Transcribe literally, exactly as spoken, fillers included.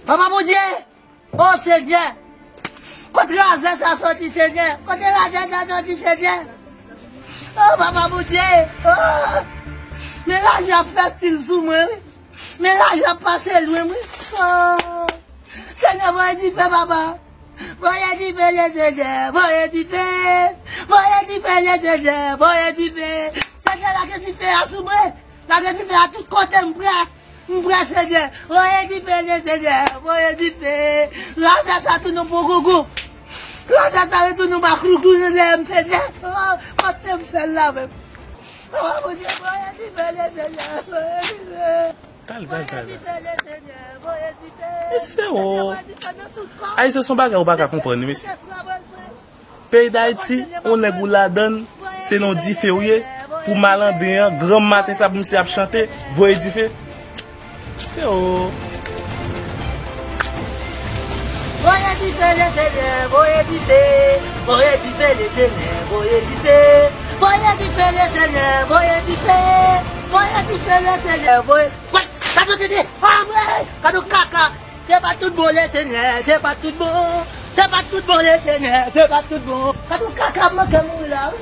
Papa Bondye, o Senyè, kote razè sa soti, Senyè? Kote razè sa soti, Senyè? O Papa Bondye, o, men laj ap fè stil sou mwen, wi. Men laj ap pase lwen mwen. O Senyè, voye dife, papa. Voye dife, Lesenyè, voye dife. Voye dife, Lesenyè, voye dife. Senyè, lage dife a sou mwen. Lage dife a tout kote m prè. M prè, Senyè. Voye dife, Lesenyè, voye dife. Razè sa tounen pokoko. Razè sa retounen maklouklou nan dèyè m, Senyè. O, kote m fè l la menm? O Bondye, voye dife, Lesenyè, voye dife. Tal, tal, tal. Mesye, o. Ayisyen se yon bagay ou pa ka konprann, mesye. Peyi Dayiti, yon nèg ou ladann, se nan dife ou ye. Pou malandren an, granm maten sa pou misye ap chante, voye dife. Mesye, o. Voye dife, Lesenyè, voye dife. Voye dife, Lesenyè, voye dife. Voye dife, Lesenyè, voye dife. Voye dife, Lesenyè, voye. Woy, gade tete, anmwey, gade kaka. Se pa tout bon, Lesenyè, se pa tout bon. Se pa tout bon, Lesenyè, se pa tout bon. Gade kaka, manke mouri la, wi.